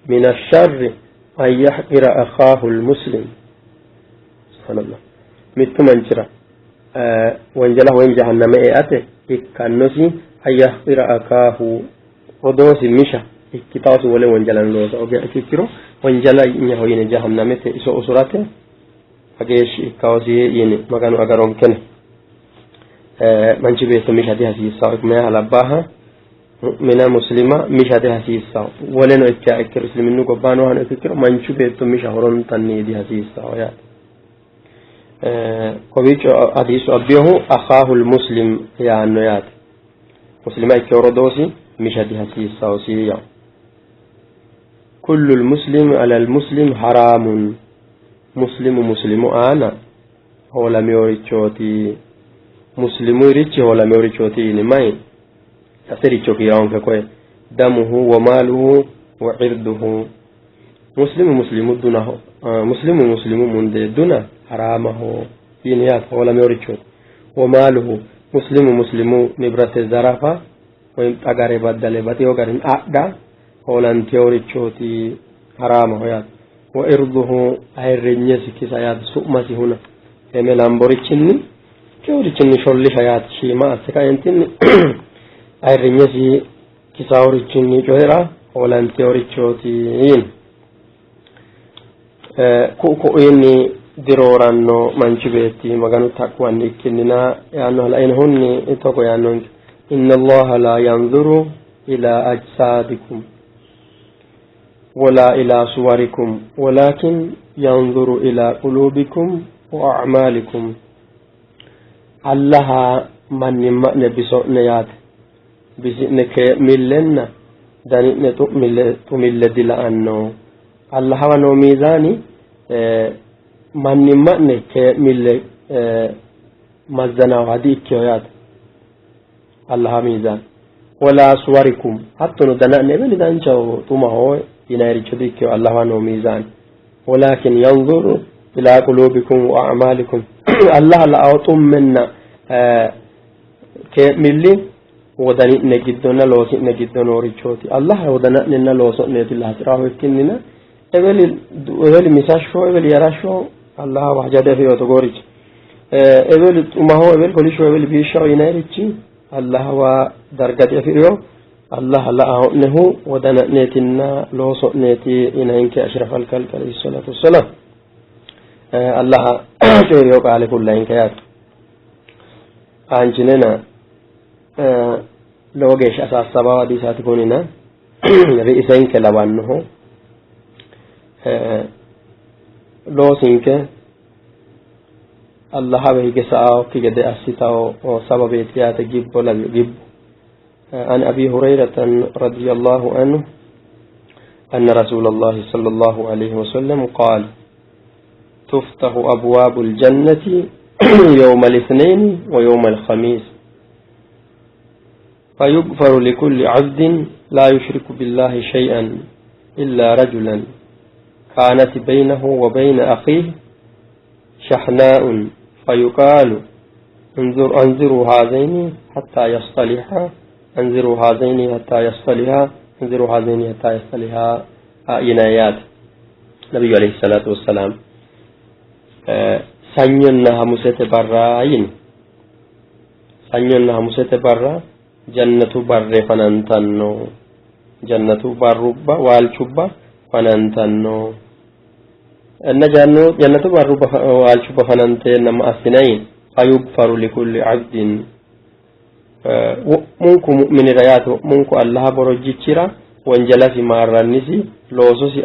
min asharri an yahqira akhaahu almuslim subhanallah mittu manchira wonjala woyim jahanname eate ikkannosi an yahqira akaahu rodoosi misha ikkitaasi wole wonjalano loosa ogiha ikkiro wonjala nyaho yine jahannamete iso usurate hageeshshi ikkawosi yine maganu agaronkene manchi beetto misha dihasiissawo meyaha labbaaha mu'mina muslima misha dihasiissawo woleno ikkiha ikkiro isliminnu gobbaa noohano ikkiro manchu beetto misha horontanni dihasiissawo yaate kowiicho hadiisu abbiyohu akhaahul muslim yaanno yaate muslima ikkewo rodoosi misha dihasiissawosi yawo kullu lmuslim ala lmuslim haraamun muslimu muslimu aana hoolameworichooti muslimuyrichi hoolameworichooti yini mayi sasericho kiirawonke koye damuhu wa maaluhu wa cirduhu muslimu muslimu dunaho muslimu muslimu mundee duna haraamaho yini yaate hoolameworichooti wa maaluhu muslimu muslimu nibrate zarafa woyim xagare baddale baxiyo garin adha hoolanteworichooti haraamaho yaate wa irduhu ayirrinyesi kisa yaate su'masi huna hemelamborichinni kewrichinni shollisha yaate shiima asse kaentinni ayirrinyesi kisaawurichinni coyira hoolanteworichooti yini. Ku'u ko'oyinni dirooranno manchi beetti Maganu taqwanni ikkinnina yaannoha lainohunni togo yaannonke: Inna Allaha la yanzuru ila ajsaadikum wala ila suwarikum walakin yanzuru ila qulubikum wa a'malikum. Allaha mannimma'ne biso'ne yaate bisi'ne kee'millenna dani'ne xumille dila'anno. Allahawa noo miizaani mannimma'ne kee'mille mazzanaaha di''ikkino yaate. Allaha miizaan wala suwarikum hattono dana'ne eweli danchaho xumaho yinayiricho di''ikkino Allahawa noo miizaani. Walakin yanzuru ila qulubikum wa a'malikum. Allaha la'awo xummenna kee'milli wodani'ne giddonna loosi'ne giddo noorichooti. Allah wodana'nenna looso'neetilla hasi'raahu ikkinnina eweli eweli misashsho eweli yarashsho Allaha haja diafino togoorichi. Eweli xumaho eweli kolishsho eweli biishshaho yinayirichi Allahawa darga diafi'rino. Allah la'aho'nehu wodana'neetinna looso'neeti yinayinke Ashrafal Khalqi alayhi salatu wassalam. Allaha coyi'rino qaale kullayinke yaate. Aanchinena lowo geeshsha asaassabawo hadiisaati kunina ri'isenke lawannoho. Loosinke Allahawe hige sa'aokki gede assitawo sababeeti yaate gibbo lawi gibbo. عن أبي هريرة رضي الله عنه أن رسول الله صلى الله عليه وسلم قال: تفتح أبواب الجنة يوم الاثنين ويوم الخميس فيغفر لكل عبد لا يشرك بالله شيئا إلا رجلا كانت بينه وبين أخيه شحناء فيقال: انظروا هذين حتى يصطلحا، انظروا هذين حتى يصطلحا، انظروا هذين حتى يصطلحا ይናያት ነቢዩ አለይሂ ሰላቱ ወሰላም ሰኞና ሐሙሰተ barra yini ሰኞና ሐሙሰተ barra jannatu barre fanantanno jannatu barrubba waalchubba fanantanno እና jannatu barrubba waalchubba fananteenna ma assinay fayugfaru likulli abdin wo'munku mu'minira yaate wo'munku Allaha borojjichira wonjalasi maarrannisi loososi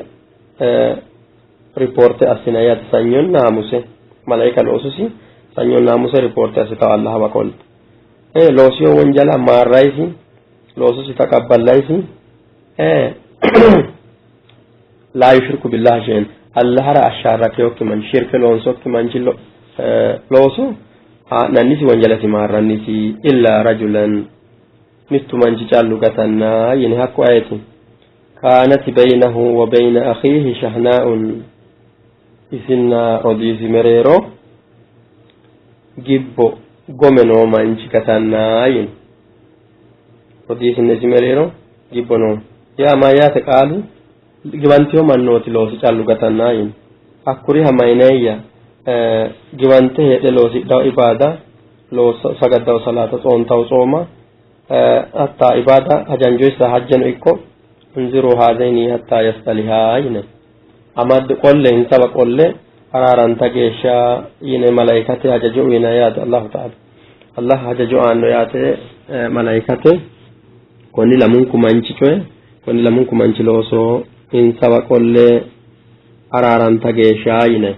ripoorte assinay yaate sanyonna hamuse malaika loososi sanyonna hamuse ripoorte assitawo Allahawa qolte loosiyo wonjala maarrayisi loososi taqabballaysi laa yushriku billahi shay'an Allahara ashaarrakeyokki manchi shirke loonsokki manchi looso haa'nannisi wonjalasi maarrannisi illa rajulan mittu manchi callu gatanna yine hakku ayeti kaanat baynahu wa bayna akhihi shahnaa'un isinna rodiisi mereero gibbo gome noo manchi gatanna yine rodiisinna isi mereero gibbo noo yaa mayyaate qaalu giwantiyo mannooti loosi callu gatanna yine hakkuriha mayineyya giwante heedhe loosidhawo ibaada loosa sagaddawo salaata tsoontawo tsooma hatta ibaada hajanjoysa hajjano ikko unziru haazayni hatta yastalihaa yine amadde qolle insawa qolle araaranta geeshsha yine malaikate hajajo uyina yaate Allahu ta'ala Allah hajajo aanno yaate malaikate konni lamunku manchi coye konni lamunku manchi looso insawa qolle araaranta geeshsha yine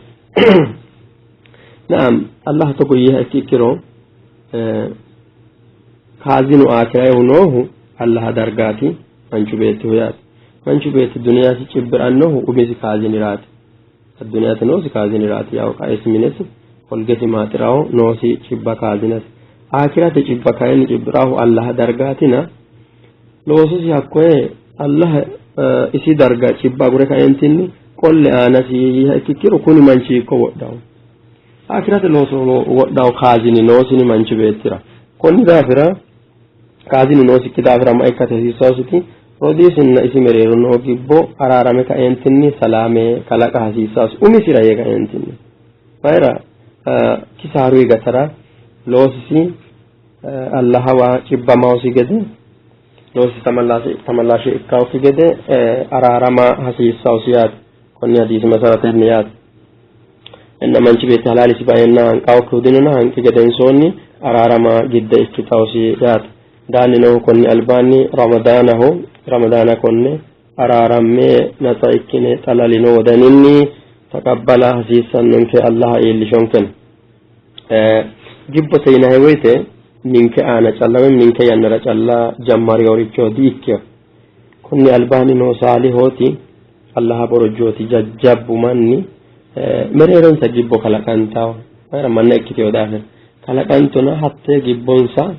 naam Allah togo yiiha ikki ikkiro kaazinu aakirayihu noohu Allaha dargaati manchu beettihu yaate manchu beetti duniyaasi cibbirannohu umisi kaaziniraati addunyaate noosi kaaziniraati yawo qaesi minesi holgesi maaxiraho noosi cibba kaazinasi aakirate cibba kayinni cibbirahu Allaha dargaatina loososi hakkoye Allah isi darga cibba agure kaentinni qolle aanasi yiiha ikkikkiro kuni manchi hiikko wodhawo akirate looso wodhawo kaazini noosini manchi beettira konni daafira kaazinu noosikki daafira ma ikkate hasiissawositi rodiisinna isi mereero noo gibbo araarame kaentinni salaame kalaqa hasiissawosi umisira yee kaentinni mayira kisaaru gatara loosisi Allahawa cibbamaosi gede loosi tamallaashe ikkawokki gede araarama hasiissawusi yaate. Konni hadiisi masaratenni yaate. Inna manchi beetti halaalisi baenna hanqaawokkihu dinona hanqi gedensoonni araarama gidde ikkitawosi yaate. Daanni noohu konni albaanni Ramadaanaho Ramadaana konne araaramme natsa ikkine xalalino wodaninni taqabbala hasiissannonke Allaha iillishonken. Gibbote yinanni woyte ninke aana calla woy ninke yannara calla jammariyoricho di''ikkino. Konni albaanni noo saalihooti Allaha borojjooti jajjabbu manni mereeronsa gibbo kalaqantawo mayira manna ikkiteyo daafira kalaqantona hattee gibbonsa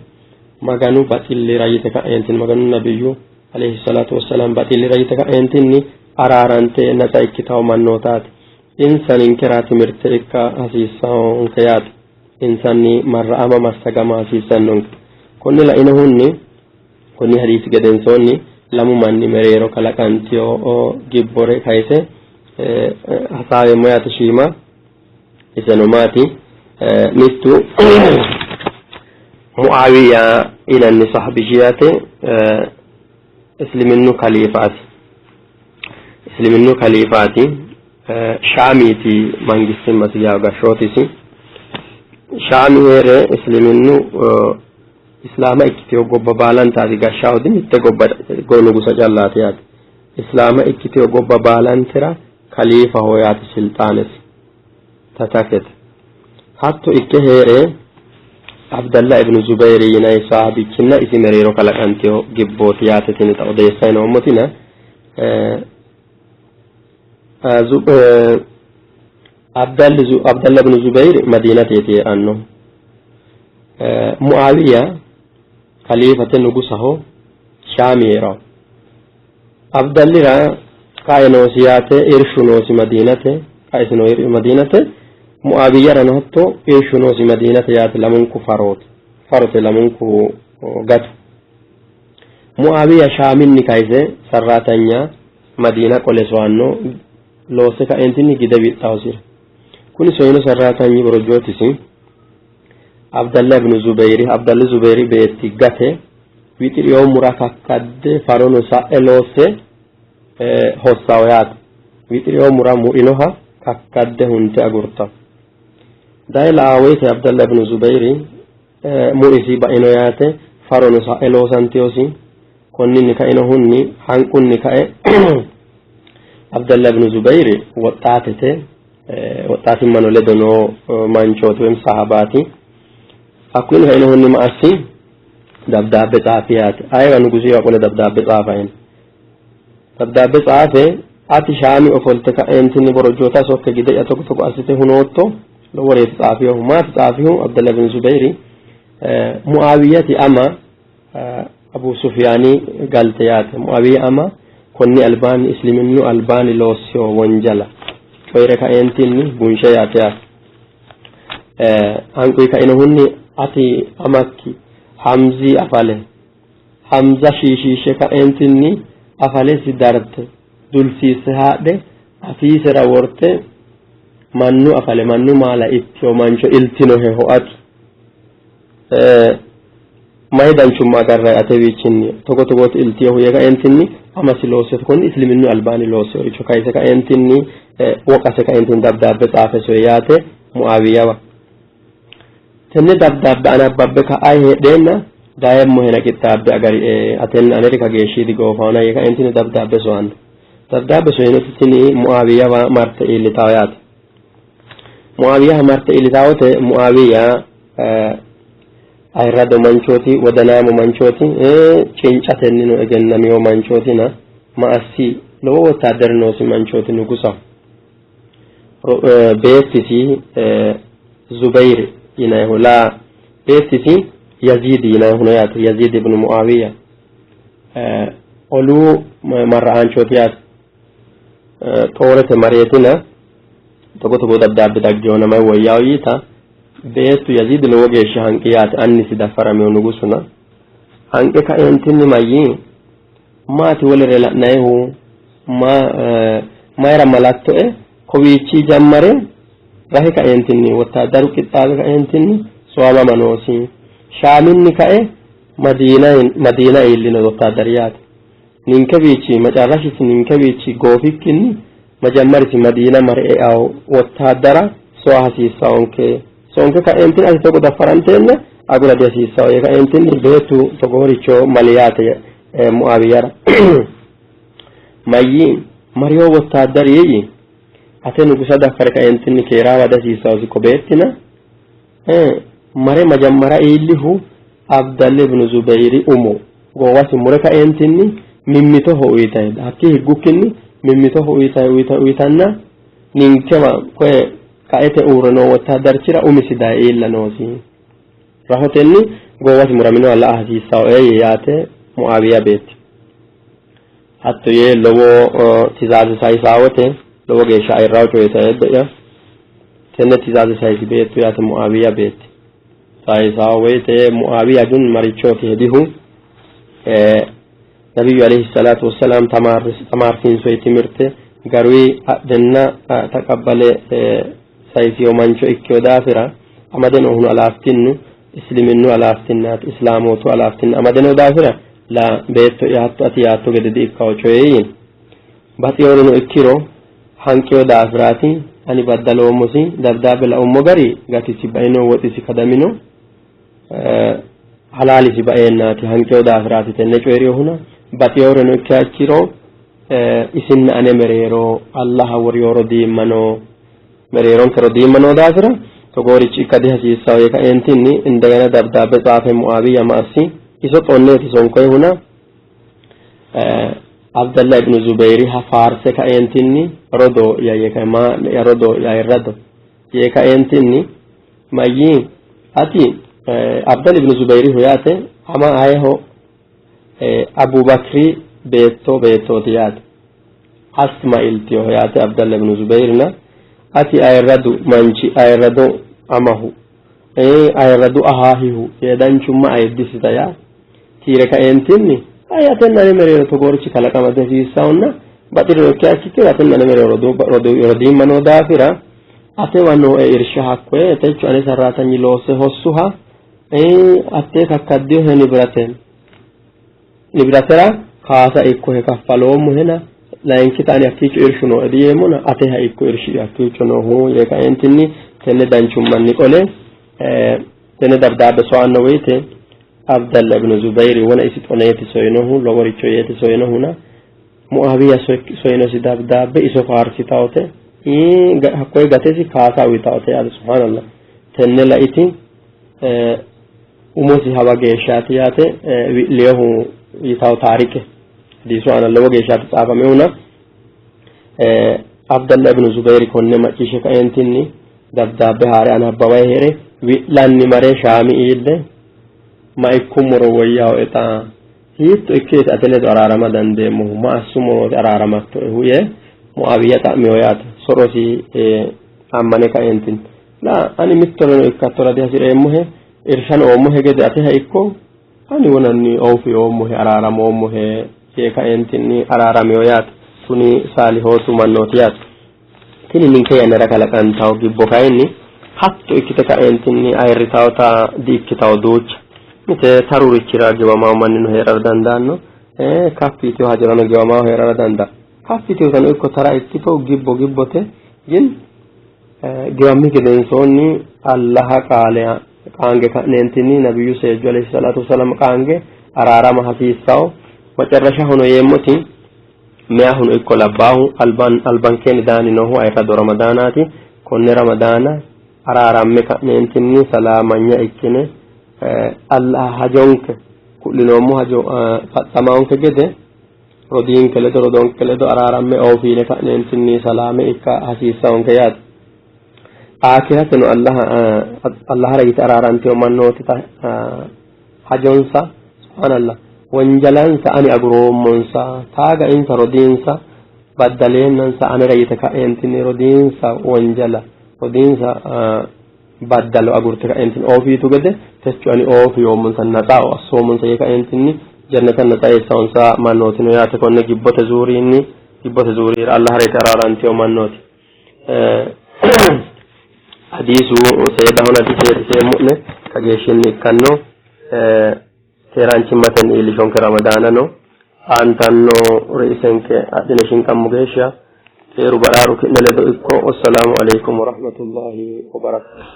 Maganu baxillira yite ka'eentinni Maganu nabiyyu alayhi salaatu wassalaam baxillira yite ka'eentinni araarante natsa ikkitawo mannootaati. Insa ninkera timirte ikka hasiissannonke yaate. Insanni marra'ama massagama hasiissannonke. Konne lainohunni konni hadiisi gedensoonni lamu manni mereero kalaqantino gibbore kayise hasaaweemmo yaate shiima. Iseno maati? Mittu Muawiya yinanni sahbichi yaate isliminnu kaliifaati. Isliminnu kaliifaati. Shaamiiti mangistimmasi yaa gashshootisi. Shaami hee're isliminnu islaama ikkitewo gobba baalantaati gashshaahu di mitte gobba nugusa callaati yaate. Islaama ikkitewo gobba baalantera kaliifaho yaate silxaanesi tatakete. Hatto ikke hee're Abdalla ibn Zubayri yinanni sahabichinna isi mereero kalaqantino gibbooti yaate tini xa odeessayi noommotina Abdalla ibn Zubayr Madiinateeti hee'rannohu. Muawiya kaliifate nugusaho Shaami hee'ranno. Abdallira qae noosi yaate irshu noosi Madiinate qaesino Madiinate Muawiyarano hatto irshu noosi Madiinate yaate lamunku farooti farote lamunku gatu. Muawiya Shaaminni kayise sarraatanya Madiina qole soyanno loosse kaeentinni gide wixxahosira. Kuni soyino sarraatanyi borojjootisi Abdalla ibn Zubayri Abdalli Zubayri beetti gate wixiriyo mura kakkadde farono sa'e loosse hossawo yaate. Wixiriyo mura murinoha kakkadde hunte agurtawo. Daye la'a woyte Abdalla ibn Zubayri murisi baino yaate farono sa'e loosantiyosi konninni kainohunni hanqunni kae Abdalla ibn Zubayri woxxaatete woxxaatimmano ledo noo manchooti woyim sahabaati. Hakkunni kainohunni ma assi dabdaabbe xaafi yaate. Ayewa nugusiwa qole dabdaabbe xaafa yini. Dabdaabbe xaafe ati Shaami ofolte ka'eentinni borojjoota sokke gide'ya togo togo assite hunootto loworeeti xaafiyohu. Maati xaafihu Abdalla ibn Zubayri Muawiyati ama Abu Sufyaani galte yaate. Muawiya ama konni albaanni isliminnu albaanni loossiyo wonjala coyi're kaeentinni bunshe yaate yaate. Hanquyi kainohunni ati amakki Hamzi afale Hamza shiishiishshe kaeentinni afalesi darte dulsiisse haadhe afiisera worte mannu afale mannu maala ittiyo mancho iltinoheho ati mayi danchumma agarrayi atewiichinni togo togooti iltiyohu yee kaeentinni amasi loosse konni isliminnu albaanni loosseworicho kayise kaeentinni woqase kaeentinni dabdaabbe xaafe soye yaate Muawiyawa. Tenne dabdaabbe anabbabbe ka'ayi heedheenna dayemmohena qixxaabbe agarie atenna aneri kageeshshi digoofawona yee kaeentinni dabdaabbe soyanno. Dabdaabbe soyinoti tini Muawiyawa marte iillitawo yaate. Muawiyaha marte iillitawote Muawiya ayirrado manchooti, wodanaamo manchooti, cincatennino egennamino manchootina ma assi lowo wottaaddari noosi manchooti nugusaho. Beettisi Zubayr yinannihu laa beettisi Yaziidi yinannihu no yaate Yaziid ibn Muawiya olu marra'aanchooti yaate xoorete mareetina togo togo dabdaabbe daggewona mayi woyyawo yiita beettu Yaziidi lowo geeshsha hanqi yaate annisi daffaramino nugusuna hanqe kaeentinni mayyii maati wolere la'nayihu mayira malattoe kowiichi jammare rahe kaeentinni wottaaddaru qixxaawe kaeentinni soamama noosi shaaminni kae madiina iillino wottaaddari yaate ninkewiichi macarrashisi ninkewiichi goofikkinni Majammarisi Madiina mare eao wottaaddara soa hasiissawonke sonke kaeentinni ati togo daffaranteenna agura dihasiissawo yee kaeentinni beettu togooricho mali yaate Muaawiyara mayyi mariyo wottaaddari yii ate nugusa daffare kaeentinni keeraawa dihasiissawosi ko beettina mare majammara iillihu Abdalli ibnu Zubayri umo goowasi mure kaeentinni mimmitoho uyitayi hakkii higgukkinni mimmitoho uyitayi uyitayi uyitanna ninkewa koye qaete uurre noo wottaaddarchira umisi daye iilla noosi rahotenni goowasi muraminoha la'a hasiissawoe yee yaate Muawiya beetti hatto yee lowo tizaaze sayisaawote lowo geeshsha ayirrawo coyeeti ayidde'ya tenne tizaaze sayisi beettu yaate Muawiya beetti sayisaawo woyte Muawiya gin marichooti hedihu nabiyyu alayhi salaatu wassalaam tamaarsiinsoyi timirte garuyi adhenna taqabbale sayisiyo mancho ikkeyo daafira amade noohuno alaaftinnu isliminnu alaaftinnaati islaamootu alaaftinna amade noo daafira la beetto'ya hatto ati yaatto gede di''ikkawo coye yiino. Baxiyorino ikkiro hanqiyo daafiraati ani baddaloommosi dabdaabbe laummo gari gatisi baino woxisi kadamino halaalisi baeennaati hanqiyo daafiraati tenne coyi'rinohuna baxiyoreno ikkiha ikkiro isinna ane mereero Allaha woriyo rodiimma no mereeronke rodiimma noo daafira togoorichi ikka dihasiissawo yee kaeentinni indegena dabdaabbe tsaafe Muawiya ma assi iso xonneeti sonkoyihuna Abdalla ibnu Zubayriha faarse kaeentinni rodoo'ya yee kae maa'ne'ya rodoo'ya ayirrado yee kaeentinni mayyii ati Abdal ibnu Zubayrihu yaate ama ayeho Abubakri beetto beettooti yaate Asma iltiyoho yaate Abdalla ibnu Zubayrina ati ayirradu manchi ayirrado amahu ayirradu ahaahihu yee danchumma ayiddisita yaa kiire kaeentinni ayi atenna ane mereero togoorichi kalaqama dihasiissahonna baxirino ikkiha ikkikki atenna ane mereero rodiimma noo daafira atewa nooe irsha hakkoye techo ane sarraatanyi loosse hossuha attee kakkaddiyohe nibirate nibiratera kaasa ikkohe kaffaloommohena layinkita ani hakkiicho irshu nooe diyeemmona ateha ikko irshi hakkiicho noohu yee kaeentinni tenne danchummanni qole tenne dabdaabbe soanno woyte Abdalla ibnu Zubayri wona isi xoneeti soyinohu loworicho yeeti soyinohuna Muawiya soyinosi dabdaabbe iso faarsitawote hakkoye gatesi kaasa uyitawote yaate subhaanallah tenne laiti umosi hawa geeshshaati yaate wi'liyohu yitawo taarike hadiisu aana lowo geeshshaati tsaafamehuna Abdalla ibnu Zubayri konne macciishshe kaeentinni dabdaabbe haare anabbawayi hee're wi'lanni mare Shaami iille ma ikkummoro woyyawoe xa hiitto ikkeeti ate ledo araarama dandeemmohu ma assummorooti araaramattoehu yee Muawiya xa'miyo yaate so'rosi ammane kaeentinni la ani mittoreno ikkattora dihasi'reemmohe irshano oommohe gede ateha ikko ani wonanni oofi yoommohe araaramoommohe yee kaeentinni araaramiyo yaate kuni saalihootu mannooti yaate tini ninke yannara kalaqantawo gibbo kayinni hatto ikkite kaeentinni ayirritawota di''ikkitawo duucha mite tarurichira giwamawo mannino hee'rara dandaanno kaffi yitewo hajorano giwamawo hee'rara dandaanno kaffi yitewotano ikko tara ikkito gibbo gibbote gin giwammi gedensoonni Allaha qaale qaange ka'neentinni nabiyyu seejju alayhi salaatu wasalaam qaange araarama hasiissawo macarrashahono yeemmoti meyahuno ikko labbaahu alban albankeenni daanni noohu ayirrado ramadaanaati konne ramadaana araaramme ka'neentinni salaamanya ikkine Allaha hajonke ku'linoommo hajo faxxamaonke gede rodiinke ledo rodoonke ledo araaramme oofiine ka'neentinni salaame ikka hasiissawonke yaate. Aakirateno Allahara yite araarantino mannooti hajonsa subhaanallah wonjalansa ani aguroommonsa taaga insa rodiinsa baddaleennansa anera yite ka'eentinni rodiinsa wonjala rodiinsa baddalo agurte ka'eentinni oofiitu gede techo ani oofi yoommonsa natsa assoommonsa yee ka'eentinni jannata natsa eessawonsa mannootino yaate konne gibbote zuuriinni gibbote zuuriira Allahara yite araarantino mannooti. Hadiisu seedahona diseediseemmo'ne kageeshshinni ikkanno keeraanchimmatenni iillishonke ramadaanano aantanno ri'isenke adhine shinqammo geeshsha Keeru baraaru ki'ne ledo ikko. Wassalaamu alaikum warahmatullahi wabarakatuh.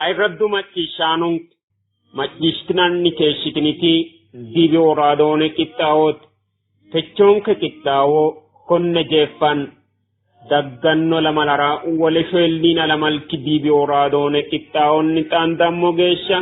Ayirraddu macciishshaanonke macciishshitinanni keeshshitiniti diibi raadoone qixxaawooti. Techoonke qixxaawo konne jeeffan dagganno lamalara wole shoyilliina lamalki diibi raadoone qixxaawonni xaandammo geeshsha